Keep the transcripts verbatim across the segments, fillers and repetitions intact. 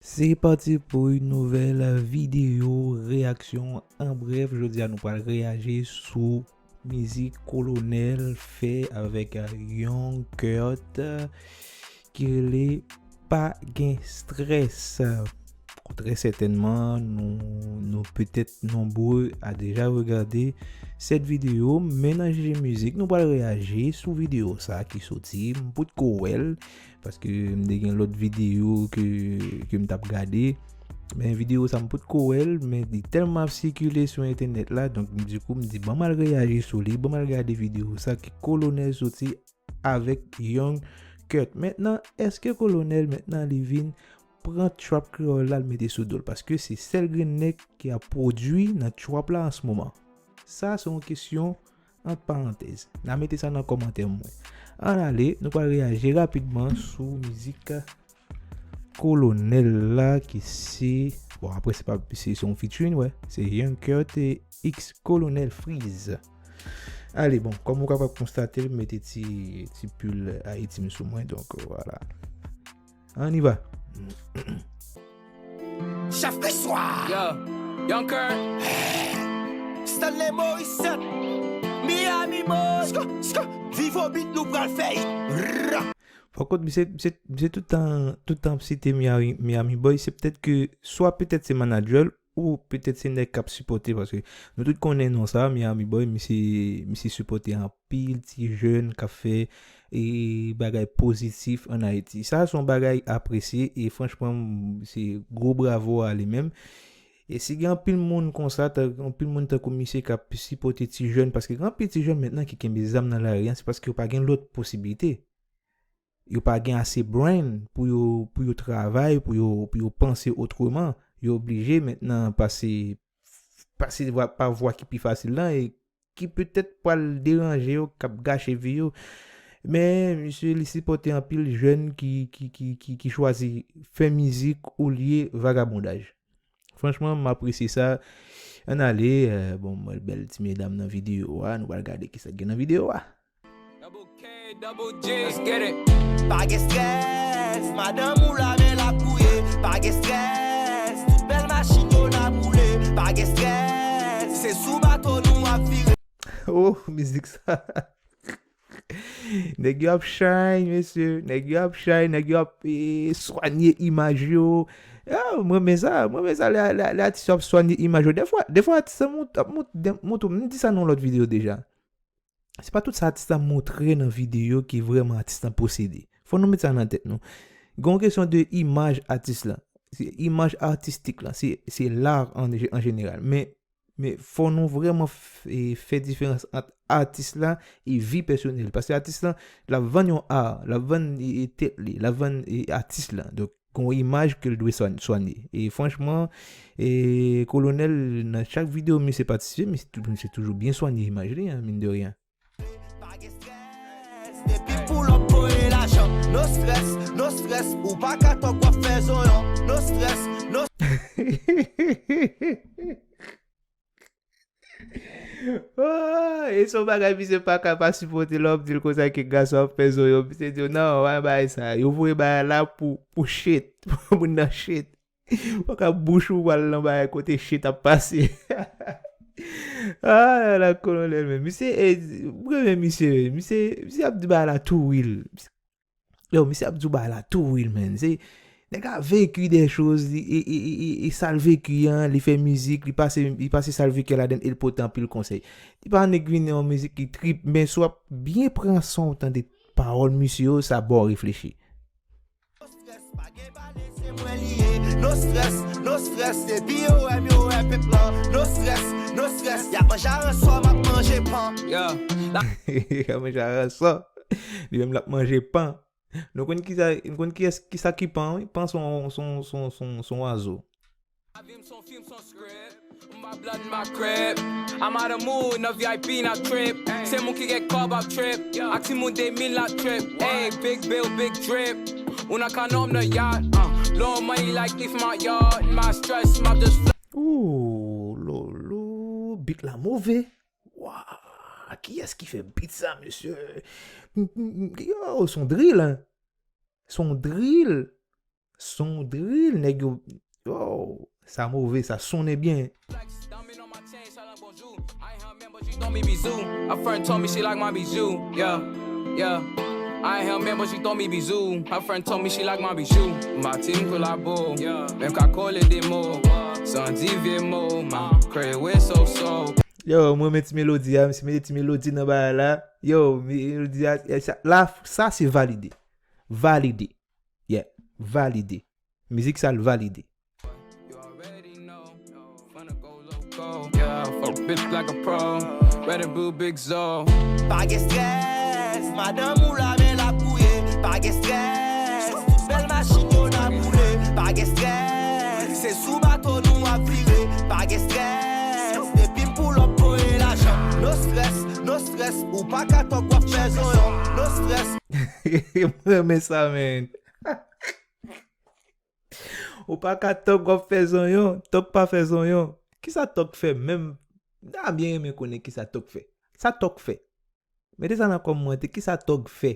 Se pati pou yon nouvèl videyo reyaksyon. An brèf, jodi a nou pral reyaji sou mizik Kolonèl fè avèk Young Kurt ki rele Pa Gen Strès. Trè sètènman, nou, nou petèt nonbre a deja regade sèt videyo, men nan J J Mizik, nou pral reyaji sou videyo sa ki soti. M potko wè l, paske m te gen lòt videyo ke, ke m t ap gade. Men videyo sa m potko wè l, men li tèlman ap sikile sou entènèt la, donk dikou m di, "Ban m al reyaji sou li, ban m al gade videyo sa ki Kolonèl soti avèk Young Kurt." Mentnan, èske Kolonèl mentnan li vin pran trap kreyòl la, l mete sou do l? Paske se sèl grenn nèg ki ap pwodui nan trap la an se moman. Sa se yon kesyon ant parantèz. N a mete sa nan kòmantè mwen. Ann ale, nou pral reyaji rapidman sou mizik Kolonèl la ki se, bon, apre se pa, se, se yon featuring, wè. Se Young Kurt e X Kolonèl Freeze. Ale, bon, kòm ou kapab konstate, m mete ti, ti pil Ayiti m sou mwen, donk, vwala. Ann y va. Chèf Kriswa! Yo, Young Kurt. Stanley Morissette. Miami Boy. Sko, sko. Vivo Beat nou pral fè hit. Ra. Fòkòt, misye, misye, misye tout tan, tout tan ap site Miami, Miami Boy, se petèt ke, swa petèt se manadjè l, ou petèt se nèg k ap sipòte, paske nou tout konnen non sa, Miami Boy, misye, misye sipòte anpil ti jèn k ap fè e bagay pozitif ann Ayiti. Sa se yon bagay apresye e franchman, m, se gwo bravo a li menm. E si gen anpil moun konsa, tan, anpil moun tankou misye k ap sipòte ti jèn, paske gen anpil ti jèn mentnan ki kenbe zam nan lari a, se paske yo pa gen lòt posiblite. Yo pa gen ase brain pou yo, pou yo travay, pou yo, pou yo panse otreman. Yo oblije mentnan pase, pase vwa, pa vwa ki pi fasil lan e ki petèt pral deranje yo, k ap gache vi yo. Men, misye, li sipòte anpil jèn ki, ki, ki, ki, ki chwazi fè mizik olye vagabondaj. Franchman, m apresye sa. Ann ale, euh, bon, m wè bèl ti medam nan videyo a. Nou pral gade kisa k gen nan videyo a. Double K, double G, let's get it. Pa gen strès, madanm ou la men l ap gouye. Pa gen strès, tout bèl machin yo n ap woule. Pa gen strès, se sou bato nou ap vire. Oh, mizik sa. Nèg yo ap shine, mesye. Nèg yo ap shine, nèg yo ap eh, swanye imaj yo. Ah, m renmen sa, m renmen sa, lè, lè, lè atis yo ap swanye imaj yo. Defwa, defwa atis lan mont, ap mont, montre, m di sa nan yon lòt videyo deja. Se pa tout sa atis lan montre nan videyo ki vrèman atis lan posede. Fò nou met sa nan tèt nou. Gen yon kesyon de imaj atis lan. Se imaj atistik lan. Se, se lar an, an jeneral. Men, men fò nou vrèman f- e fè diferans ant atis la e vi pèsonèl. Paske atis lan, l ap vann yon ar, l ap vann e, e tèt li, l ap vann e atis lan. Donk, gen yon imaj ke l dwe swany- swanye. E franchman, e Kolonèl, nan chak videyo misye patisipe, misye tou- misye toujou byen swanye imaj li, hein, mine de rien. Pa gen strès, depi pull up voye lajan. No stress, no stress, ou pa ka tòk w ap fè zonyon. No stress, no Oh, e se yon bagay misye pa ka pa sipòte lè w ap di l konsa ke gason ap fè zonyon. Misye di w, "Non, w pa bay sa." Yo voye bagay la pou, pou shit, pou moun nan shit. Ou pa ka bouch ou pral nan bagay kote shit ap pase. Ah, la, la, Kolonèl, men. Misye, eh, m renmen misye, men. Misye, misye ap di bagay la too real. Yo, misye ap di w bagay la too real, man. Se, nèg la vécu des choses, li, e, e, e, e, e sa l vécu an, li fè mizik, li pase, li pase sa l vécu a ladann e l pote anpil konsèy. Li pa nèg vin nan yon mizik ki trip, men si w ap byen pran son, w tande pawòl misye yo, sa ba w reflechi. No stress, pa gen bale, se mwen li ye. No stress, no stress, depi yo wè m, yo wè pèp lan. No stress, no stress, y ap manje aransò, m ap manje pan. Yeah. Y ap manje aransò. Li menm l ap manje pan. Nou konn kisa, nou konn kiyès, kisa ki pan, wi. Pan se yon, se yon, se yon, se yon, se yon wazo. Lavi m se yon fim, se yon script. M pa blan, m pa crip. I'm out of mood, nan V I P, n ap trip. Se moun ki gen kòb ap trip. Ak timoun de mil n ap trip. Hey, big bill, big drip. Ou nan kanon, m nan yacht. Uh, blowing money like leaf in my yard. My stress, m ap just fly. Ooh, lolo, beat la move. Waw, kiyès ki fè beat sa, mesye? M, m, m, yo, se yon drill, hein. Se yon drill. Son drill, nèg yo, yo, sa move, sa sonnen byen. She told me she like my bijou, yeah, yeah. I ain't her man, but she told me bijou. Her friend told me she like my bijou. Ma team collabo, yeah. Menm ka kole de mo, san di vye mo, ma kreye so so. Yo, mwen renmen ti melodi a, misye mete ti melodi nan bagay la. Yo, melodi a, e sa, la, sa se valide. Valide. Yeah, valide. Mizik sa l valide. You already know, finna go loco. Yeah, fuck bitch like a pro. Red and blue, big zo. Pa gen strès, madanm ou la men l ap gouye. Pa gen strès, tout bèl machin yo n ap boule. Pa gen strès, se sou bato nou ap vire. Pa gen strès, depi m pull up voye lajan. No stress, no stress, ou pa ka tòk w ap fè zonyon. No stress. Mwen renmen sa, man. Ou pa ka tòk w ap fè zonyon, tòk pa fè zonyon. Kisa tòk fè menm? M ta byen renmen konnen kisa tòk fè. Sa tòk fè? Mete sa nan kòmantè, kisa tòk fè?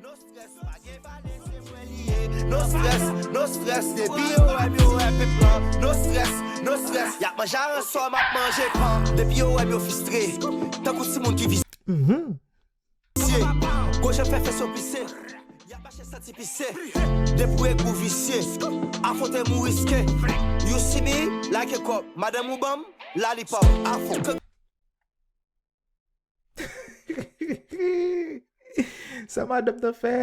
No stress, pa gen vale, se mwen li ye. No stress, no stress, depi yo wè m, yo wè pèp lan. No stress, no stress, y ap manje aransò, m ap manje pan. Depi yo wè m, yo fistre, tankou timoun ki visye. Mhm. Gwo jan fè fè so pise, y ap mache santi pise. Depi w egou visye, afwonte m ou riske. You see me, like a cop, madanm ou ban m, lollipop, afwon. Sa madanm nan fè?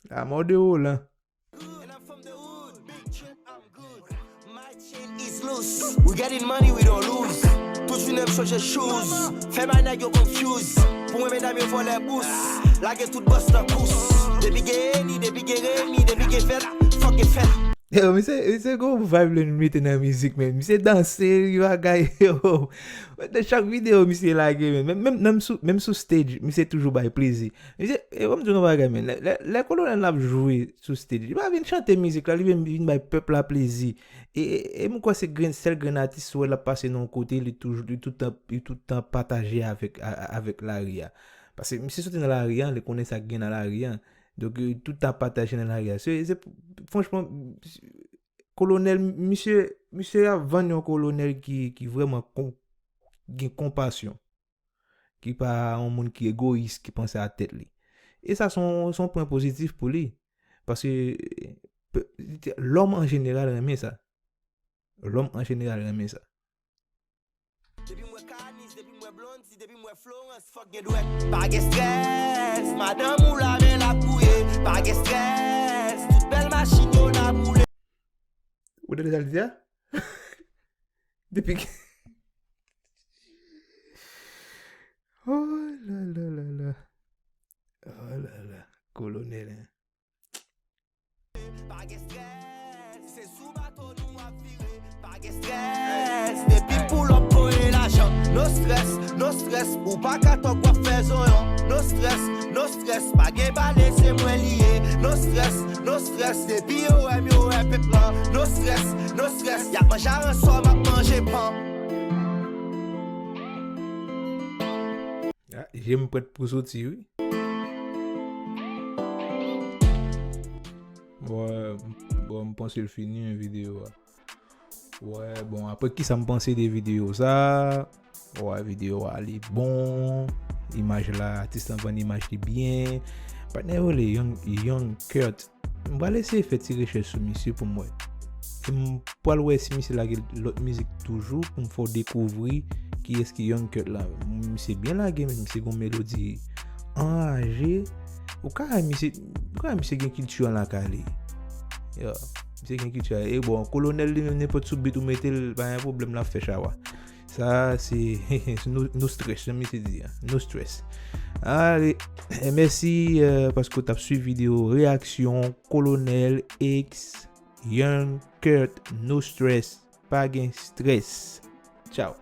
Amò de Roland. And I'm from the hood, big trip, I'm good. My chain is loose. We getting money, we don't lose. Tout jounen m chanje shoes. Fè bay nèg yo confuse. Pou mwen medam yo vòlè bous. Lage tout bòs nan kous. Depi gen Eni, depi gen Remi, depi gen fèt, fòk gen fèt. Yo, misye, misye gon vibe lè l mete nan mizik, men misye danse, li bagay, yo. Nan chak videyo misye lage, men menm, menm, menm sou, menm sou stage, misye toujou bay plezi. Misye, e, ban m di w yon bagay, men, lè, lè, lè Kolonèl ap jwe sou stage, li pa vin chante mizik la, li vin, vin bay pèp la plezi. E, e, e m kwè se grenn, sèl grenn atis ou wè l ap pase nan yon kote, li toujou, li tout tan, li tout tan pataje avèk, a, a, avèk lari a. Paske misye soti nan lari a, li konnen sa k gen nan lari a. Donk, li tout tan pataje nan lari a. Se, se, franchman, Kolonèl, misye, misye ap vann yon Kolonèl ki, ki vrèman kon-, gen konpasyon. Ki pa yon moun ki egoyis, ki panse a tèt li. E sa se yon, se yon pwen pozitif pou li. Paske, pe-, lòm an jeneral renmen sa. Lòm an jeneral renmen sa. Depi m wè Kanis, depi m wè Blondy, depi m wè Florence, fòk gen dwèt. Pa gen strès, madanm ou la men l ap gouye. Pa gen strès, tout bèl machin yo n ap boule. Ou tande sa l di a? Depi ki, oh la la la la. Oh la la. Kolonèl, hein. Pa gen strès, se sou bato nou ap vire. Pa gen strès, depi pull up voye lajan. No stress, no stress, ou pa ka tòk w ap fè zonyon. No stress, no stress, pa gen bale, se mwen li ye. No stress, no stress, depi yo wè m, yo wè pèp lan. No stress, no stress, y ap manje aransò, m ap manje pan. Ah, je m prèt pou soti, wi. Bon, bon, m panse l fini, men videyo a. Wè, bon, apre kisa m panse de videyo sa? Wè, videyo a li bon. Imaj la, atis lan vann imaj li byen. Patnè yo rele Young, Young Kurt. M pral eseye fè ti rechèch sou misye pou m wè. E m pral wè si misye lage lòt mizik toujou pou m fè w dekouvri kiyès ki Young Kurt la. Misye byen lage, men misye gon melodi anraje. Ou ka wè misye, ou ka wè misye gen kilti an lakay li. Yo, misye gen kilti an. E bon, Kolonèl li menm, nenpòt sou beat ou mete l, pa gen pwoblèm, l ap fè chawa. Sa se no, no stress, jan misye di a. No stress. Ale, e mèsi, euh, paske w t ap swiv videyo reyaksyon Kolonèl X, Young Kurt, No Stress. Pa gen strès. Tchaw.